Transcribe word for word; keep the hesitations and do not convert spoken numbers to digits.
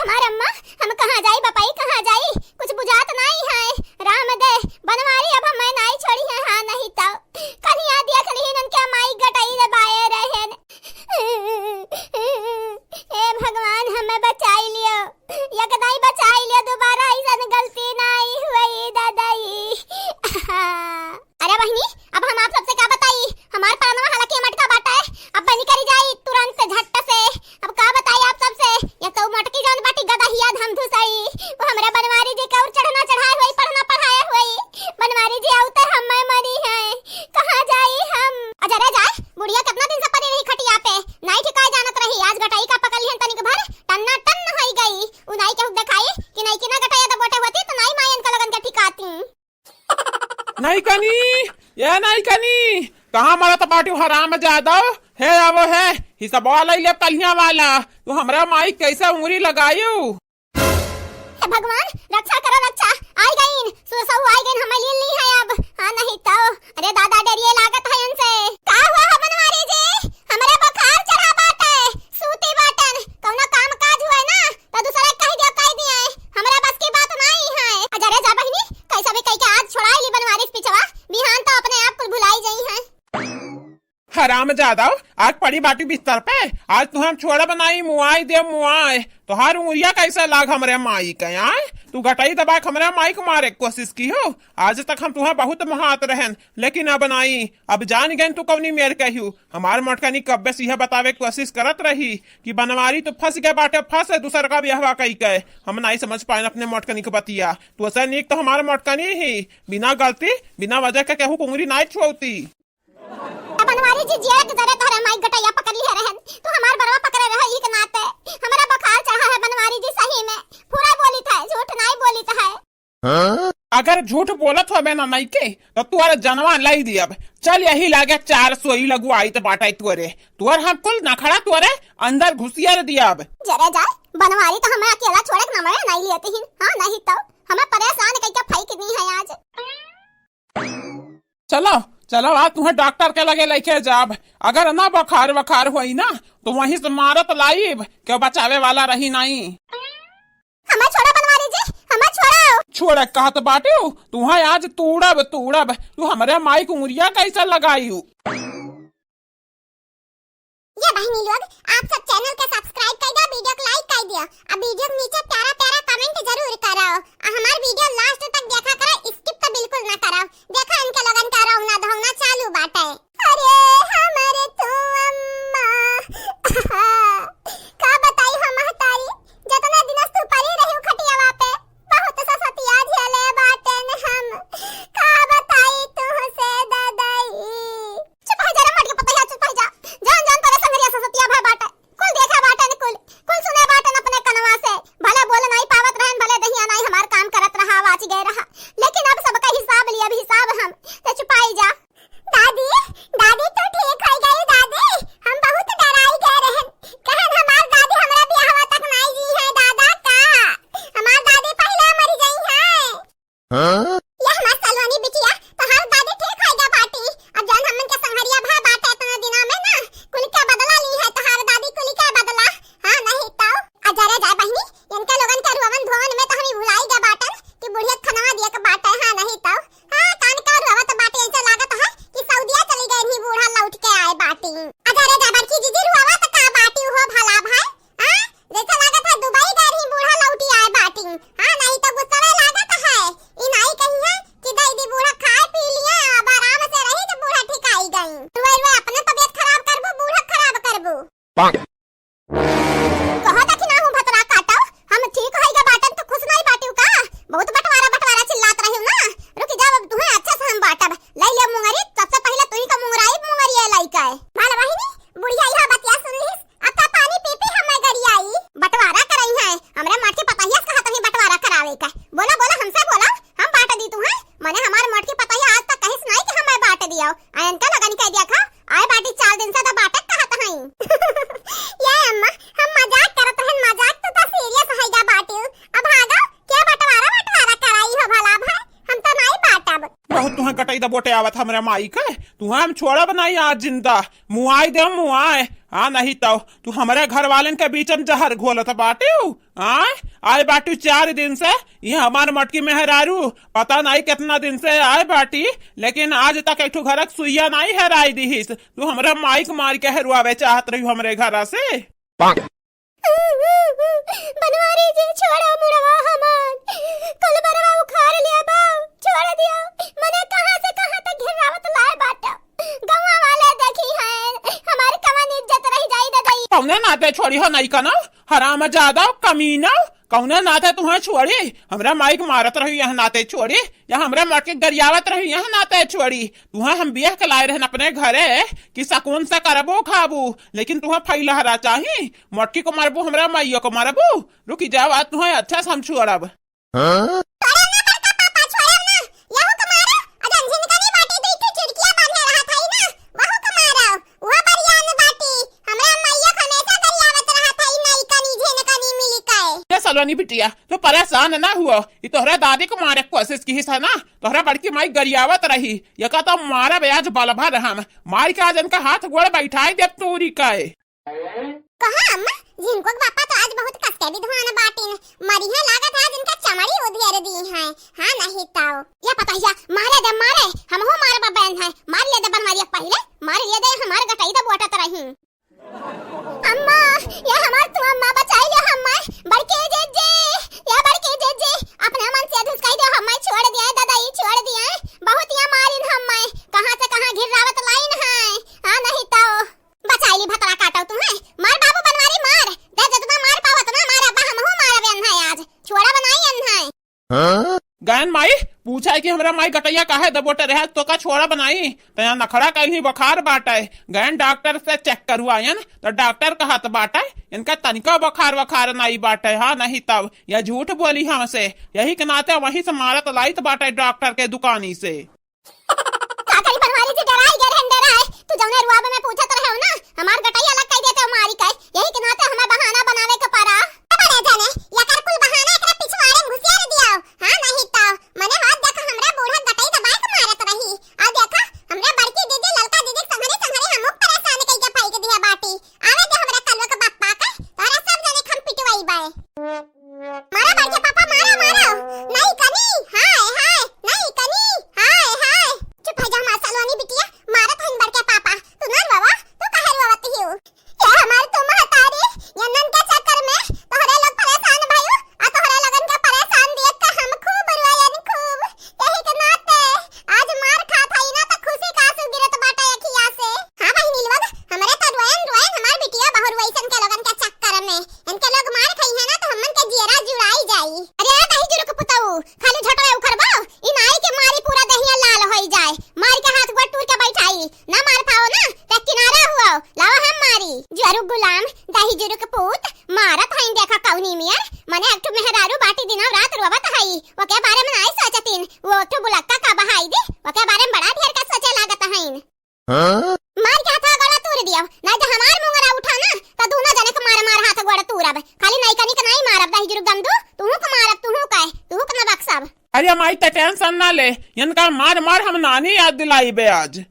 हमार अम्मा, हम कहाँ जाई बपाई, कहाँ जाई? कुछ बुझात नाई है। राम दे, बनवारी अब हमें नाई छोड़ी है, हाँ नहीं तो। कलिया देख लिहिन उनके माई गटई दबाए रहेन। ए भगवान, हमें बचाई लियो, यकदाई बचाई लियो, दोबारा ऐसन गलती नाई हुई दादाई। अरे बहिनी, अब हम आप सबसे का बताई, हमार परनवा हालांकि मटका बाटे, अब बनी करी जाई तुरंत झट से। अब का बताई आप सबसे, ये तो मटकी जौन बाटी गदहिया धमधुसई, वो हमरे बनवारी जी के और चढ़ना चढ़ाए हुई, पढ़ना पढ़ाए हुई। बनवारी जी आऊ तो हम मैं मरी है, कहाँ जाई हम? अजरे जाए, बुढ़िया कितना दिन से पड़ी रही खटिया पे, नाई ठिकाए जानत रही, आज गटाई का पकड़ लिहन तनिक भर, टन्ना टन्न होई गई। उ नाई के देखाई कि नाई की ना गटाई तो बोटे होती तो नाई मायन का लगन के ठिकाती। नाई कनी, ए नाई कनी, कहाँ मरत बाटू हराम जादव? हे आवो हे, हिसबवा लई ले कलिया वाला। तू हमरा माई कैसे उंगली लगायू? हे भगवान, रक्षा करो रक्षा। आई गईन, सुरसऊ आई गईन, हमें लीन ली है अब। हाँ नहीं तो, अरे दादा डरिए लागत है इनसे। का हुआ है बनवारी जी? हमरे बुखार चढ़ा बाटे, सूती बाटन, कौनो काम काज हुए ना तो दूसरा कह दिया, कह दिए, हमरा बस की बात नाई है। अजरे जा बहिनी, कैसा भी कह के आज छोड़ाई ली बनवारी से पिछवा, बिहान तो अपने आप कुल भुलाई जाई है। हराम जादव, आज पड़ी बाटी बिस्तर पे, आज तुहे हम छोड़ब नाई, मुआई दे मुआई। तोहार उंगलिया कैसे लाग हमरे माई के, आय? तू गटाई दबा के हमरे माई के मारे के कोशिश किहू। आज तक हम तुहे बहुत महात रहन, लेकिन अब नाई, अब जान गए तू कौनी मेर कहियो। हमार मोटकनी कब्बे से यह बतावे के कोशिश करत रही कि बनवारी तो फंस गए बाटे, फंस है दूसर का बियाहवा कई के। हम नाई समझ पाए अपने मोटकनी के बतिया। तो ऐसा नीक तो हमार मोटकनी ही, बिना गलती, बिना वजह के केहू कुंगरी नाई छुअती। बनवारी जी, जिया के जरे तोहरे माई गटैया पकड़ लिहे रहन, तू हमार बरवा पकड़े रहे, ई के नाते हमरा बुखार चढ़ा है बनवारी जी, सही में पूरा बोलित है, झूठ नाई बोलित है। अगर झूठ बोलत होबे ना नइके, तो तुअर जनवा लाई दियब। चल यही लागे चार सोई लगवाइत बाटे तुअरे। तुअर हम कुल नखड़ा तुअरे अंदर घुसियर दियब। जरे जाए, बनवारी तो हमें अकेला छोड़े के नामे नाई लियत हिन। हाँ, नहीं तो हमें परेशान कइके फेंक दी है आज। चलो, चलो, आज तुहे डॉक्टर के लगे लइके जाब। अगर ना बुखार वखार होई ना, तो वहीं से मारत लाइब, केहू बचावे वाला रही नाई। हमें छोड़ो बनवारी जी, हमें छोड़ो। छोड़े कहत बाटिउ, तुहे आज तूड़ब, तूड़ब। तू हमरे माई के उंगरिया कैसे लगाइउ? ये बहिनी लोग, आप सब channel के subscribe कर दिया, video को like कर दिया, अब video के नीचे प्यारा प्यारा comment जरूर करो, और हमार video last तक देखा करो, skip तो बिल्कुल ना करो। देखा इनके लोगन का रोना धोना चालू बाटे। अरे हमरे तू अम्मा, का बताई हम महतारी, जतना दिन से तू पड़ी रही खटियावा पे, बहुत ससतिया झेले बाटेन हम, का बताई तुहसे ददई। चुप हो जा रे मोटकी पतोहिया, चुप हो जा। जौन जौन तोरे संगरिया ससतिया भय बाटे, कुल देखे बाटेन, कुल, कुल सुने बाटेन अपने कनवा से। भले बोल नाई पावत रहन, भले दहिया नाई हमार काम करत रहा, वाच गए रहा, लेकिन अब सबका हिसाब लिया, अब हिसाब हम। ते चुपाई जा। दादी, दादी तू ठीक हो गई दादी, हम बहुत डराई गए रहन, कहन हमार दादी हमरा बियाहवा तक नाई जी है दादा का, हमार दादी पहले मर गई है। हाँ? यह हमार सलोनी बिटिया, तोहार दादी ठीक होइगा बाटी। अब जौन हमन के संहरिया भा बाटे इतना दिना में ना, कुल के बदला ली है तोहार दादी, कुल के बदला। हाँ, नहीं तो। आ जरे जाए बहिनी, इनके लोगन के रोवन धोवन में तो हम ही भुलाई गए बाटन कि बुढ़िया खनवा दिए के बाटे। हाँ, नहीं तो। हाँ, कान का रोवत बाटे, ऐसे लागत है कि सऊदिया चली गई रही, बूढ़ा लौट के आए बाटी। आ जरे जाए बड़की जीजी, रोवत का बाटी हो भला भाई? हाँ? जैसे लागत है दुबई गए रही, बूढ़ा लौटी आए बाटी। हाँ, नहीं तो गुस्सा लागत है। ई नाई कही है कि दे दी बूढ़ा खाए पी लिया, अब आराम से रही तो बूढ़ा ठिकाई गई। तू वही वही अपने तबीयत खराब करबू, बूढ़ा खराब करबू। कहा था कि ना हूँ भतरा काटो, हम ठीक होई गा बाटन तो खुश नहीं बाटियो का? बहुत बंटवारा बंटवारा चिल्लात रही ना। रुकी जाओ, अब तुम्हें अच्छा से हम बाटब। ले ले मुंगरी, सबसे पहले तू ही का मुंगराई, मुंगरी है लाई का है। भला बहिनी, बुढ़िया यह बतिया सुन ली, अब का पानी पी पी हमें गरियाई? बंटवारा करई है, हमरे मोटकी पतहिया से कहत ही बंटवारा करावे का। बोला, बोला, हमसे बोला, हम बांट दी तू है। मने हमार मोटकी पतहिया आज तक कहिस नहीं कि हमें बांट दियो। आ इनका लगन कह दिया खा, आए बाटी चार दिन से तो बांटे कहत हई। ये अम्मा, हम मजाक करत हन, मजाक तो, तो serious होइगा बाटी। अब भागो, क्या बंटवारा, बंटवारा कराई हो भला भाई? हम तो नहीं बांटब। बहुत तुहें गटई दबोटे आवत हमरे माई के, तुहें हम छोड़ब नहीं आज जिंदा, मुआई दे मुआई। हाँ, नहीं तउ तू हमरे घर वालन के बीच में जहर घोलत बाटिउ। आय, आय बाटिउ चार दिन से, ये हमार मोटकी मेहरारू, पता नहीं कितना दिन से आय बाटी, लेकिन आज तक एक ठो घरक सुइया नहीं हेराई दिहिस। तू हमरा माई के मार के हेरवावे चाहत रहिउ हमरे घरा से। बनवारी जी, छोड़ो मुड़वा हमार, कुल बरवा उखाड़ लिया बा, छोड़ दियो। मने कहाँ से कहाँ तक घिर्रावत लाए बाटो। गौवा वाले देखी हैं, हमार कवन इज्जत रह जाई ददई। कौने नाते छोड़ी हो नहीं कनो, हरामजादा, कमीना, कौने नाते तुहें छोड़ी? हमरा माई के मारत रही यह नाते छोड़ी, या हमरा मार के गरियावत रही यह नाते छोड़ी? तुहें हम बियाह के लाए रहन अपने घरे कि सकून से करबो खाबू, लेकिन तुहें फैलहरा चाही, मोटकी को मारबू, हमरा माइयो को मारबू। रुकी जाओ, आज तुहें अच्छा से हम छोड़ब। हाँ? छोड़ो ना बड़का पापा, छोड़ो ना। यहू के मारो, अजन झिनकनी बाटी दुई ठो चुड़किया बांधे रहत हई ना, वहू के मारो। वो बरियान बाटी, हमरा माइया के हमेशा गरियावत रहत हई, नई कनी झिनकनी मिली के। ए सलोनी बिटिया, तू परेशान ना हुआ, ई तोहरा दादी को मारे के कोशिश किहिस है ना, तोहरा बड़की माई गरियावत रही, यका तो मारब आज बल भर हम, मार के आज इनका हाथ गोड़ बैठाई देब तोरी के। कहा अम्मा, झिनको के पापा तो आज बहुत कस के विद्वान बाटिन, मरिहे लागत है आज इनका चमड़ी उधेर दी है। हाँ नहीं ताओ। या पतहिया, मारे दे मारे, हमहू मारबा बहन है, मार ले दे बनवारिया पहिले, मार ले दे हमार गटई दे बोटत रही। अम्मा, या हमार तू अम्मा बचाई ले हम्मा, बड़के जीजी, या बड़के जीजी, अपने मन से धुसकाई दे हम्मा, छोड़ दिया दादा, ई छोड़ दिया, बहुत या मारिन हम्मा, कहाँ से कहाँ घिर्रावत लाइन है। हाँ नहीं ताओ। बचाई ली भतरा काटो तू, हैं? मार बाबू बनवारी मार, दे जितना मार पाओ उतना मार, अब हमहू मारबे अन्हाय आज, छोड़ा बनाई अन्हाय। हाँ? गयन माई, पूछा है कि हमरा माई गटैया काहे दबोटे रहे, तो का छोड़ा बनाई? तया नखड़ा कहीं बुखार बाटे, गयन डॉक्टर से चेक करवायन, तो डॉक्टर कहत बाटे, इनका तनिका बुखार वखार नाई बाटे, हाँ नहीं तब, या झूठ बोली हमसे, यही के नाते वहीं से मारत लाइत बाटे डॉक्टर के दुकानी से। का करी बनवारी जी, डराई गए रहन, डराए। तू जौने रुआब में पूछत रहे हो ना, हमार गटई अलग कई देते हो मारी के। यही के नाते हमें बहाना बनावे के पड़ा। बड़े जने, यकर कुल बहाना एकरा पिछवाड़े में घुसियार दिया। हाँ, नहीं तो, मने हाथ देखा हमरा बूढ़ा गटई दबाए के मारत रही। आ देखा, हमरा बड़की दीदी, ललका दीदी के संघरी संघरी हमहू परेशान कई के फेंक दिया बाटी। आवे दे हमरा कलवा के बप्पा के, तोरा सब जने के हम पिटवाई बाए। मारा बड़के पापा, मारा, मारा। नहीं कनी, हाय, हाय, नहीं कनी, हाय, हाय। चुप हो जा हमार सलोनी बिटिया, मारत हन बड़के पापा। तू ना रोवा, तू काहे रोवत हियो? ये हमार तू महतारी, ये नन के चक्कर में तोहरे लोग परेशान भयू, आ तोहरे लोगन के परेशान देख के हम खूब रोयन, खूब। यही के नाते आज मार खात हई ना, त खुशी का आंसू गिरत बाटे अखिया से। हाँ बहिनी लोग, हमरे त रोयन, रोयन हमार बिटिया बहुर वैसन के लोगन के चक्कर में। इनके लोग मार खइहे ना, त हमन के जियरा जुड़ाई जाई। अरे ए दही जुरुक पुतऊ, खाली झटवे उखरबो, ई नाई के मारी पूरा दहिया लाल होई जाए। मार के हाथ गोड़ टूर के बैठाई, ना मार पाओ ना, त किनारा हुआ, लावा हम मारी। जुरुक गुलाम, दही जुरुक पूत, मारत हईन देखा कौनी मियर, मने एक ठो मेहरारू बाटी दिनों रात रोवत हई, ओके बारे में नाई सोचतीन, वो एक ठो बुलक्का का बहाई दे, ओके बारे में बड़ा ढेर का सोचे लागत हईन। हाँ? मार के हाथा गोड़ा तूर दियो, नाई तो हमार मुंगरा उठा ना, तो दोनों जने के मार मार हाथ गोड़ा तूरब, खाली नाई कनी के नाई मारब, दही जुरुक गमदू, तुहू के मारब, तुहू के, तुहू के ना बक्सब। अरे माई, त टेंशन ना ले, इनका मार मार हम नानी याद दिलाई बे आज।